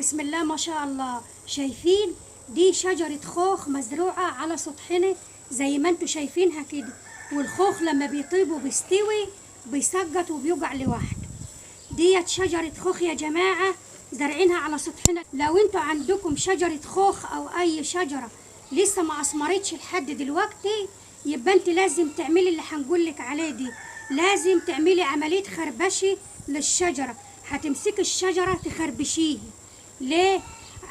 بسم الله ما شاء الله. شايفين دي شجرة خوخ مزروعة على سطحنا زي ما انتوا شايفينها كده، والخوخ لما بيطيب وبيستوي بيسقط وبيقع لوحده. ديت شجرة خوخ يا جماعة زارعينها على سطحنا. لو انتوا عندكم شجرة خوخ او اي شجرة لسه ما اثمرتش لحد دلوقتي، يبقى انت لازم تعملي اللي هنقولك عليه دي. لازم تعملي عملية خربشة للشجرة. هتمسكي الشجرة تخربشيها. ليه؟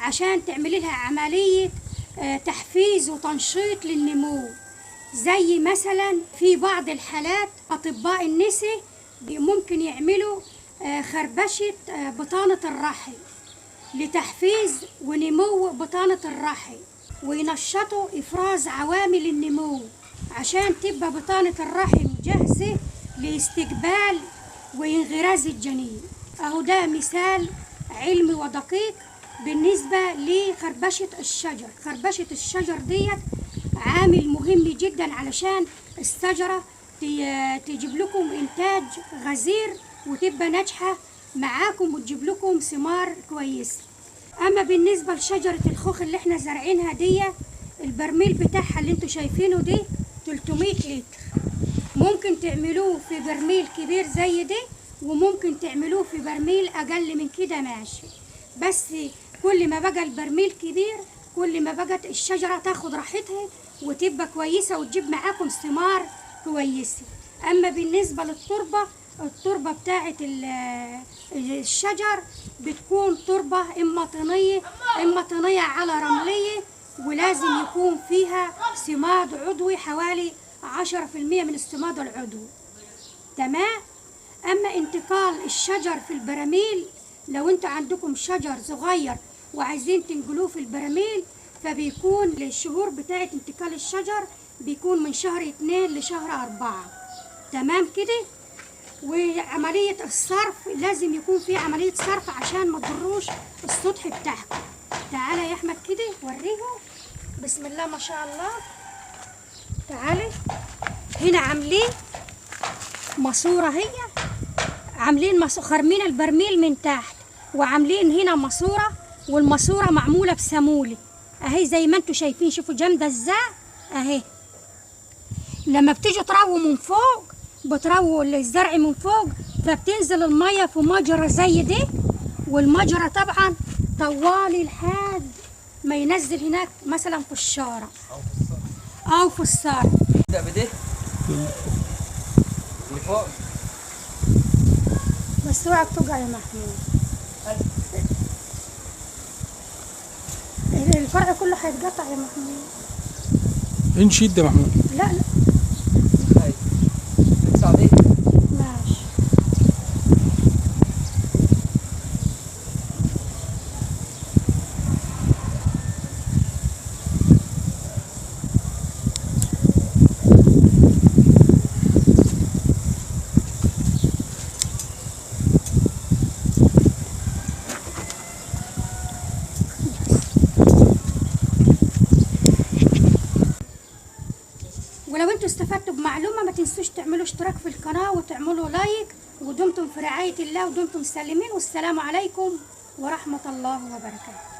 عشان تعملي لها عملية تحفيز وتنشيط للنمو. زي مثلا في بعض الحالات أطباء النساء ممكن يعملوا خربشة بطانة الرحم لتحفيز ونمو بطانة الرحم، وينشطوا إفراز عوامل النمو عشان تبقى بطانة الرحم جاهزة لاستقبال وانغراز الجنين. أهو ده مثال علمي ودقيق بالنسبة لخربشة الشجر. خربشة الشجر ديت عامل مهم جدا علشان الشجرة تجيب لكم إنتاج غزير وتبقى ناجحة معاكم وتجيب لكم ثمار كويس. أما بالنسبة لشجرة الخوخ اللي احنا زارعينها دي، البرميل بتاعها اللي انتوا شايفينه دي 300 لتر. ممكن تعملوه في برميل كبير زي دي، وممكن تعملوه في برميل أقل من كده ماشي، بس كل ما بقى البرميل كبير كل ما بقت الشجرة تاخد راحتها وتبقى كويسة وتجيب معاكم ثمار كويسة. أما بالنسبة للتربة، التربة بتاعت الشجر بتكون تربة إما طينية إما طينية على رملية، ولازم يكون فيها سماد عضوي حوالي 10% من السماد العضوي. تمام. أما انتقال الشجر في البراميل، لو انتوا عندكم شجر صغير وعايزين تنقلوه في البراميل، فبيكون الشهور بتاعت انتقال الشجر بيكون من شهر 2 لشهر 4. تمام كده. وعملية الصرف لازم يكون في عملية صرف عشان ما تضروش السطح بتاعكم. تعالى يا أحمد كده وريهم. بسم الله ما شاء الله. تعالي هنا عاملين ماسورة، هي عاملين خرمين البرميل من تحت، وعاملين هنا ماسورة، والماسورة معمولة بسمولة اهي زي ما انتوا شايفين. شوفوا جامدة ازاي اهي. لما بتيجوا ترووا من فوق، بترووا الزرع من فوق، فبتنزل المية في مجرى زي دي، والمجرى طبعا طوالي لحد ما ينزل هناك مثلا في الشارع او في الصالة. نبدأ بدي اللي فوق، بس اوعك توقع يا محمود، الفرع كله هيتقطع يا محمود. انشد يا محمود. لا لا هاي بتساعدي. ماشي. ولو انتوا استفدتوا بمعلومة ما تنسوش تعملوا اشتراك في القناة وتعملوا لايك، ودمتم في رعاية الله ودمتم سالمين، والسلام عليكم ورحمة الله وبركاته.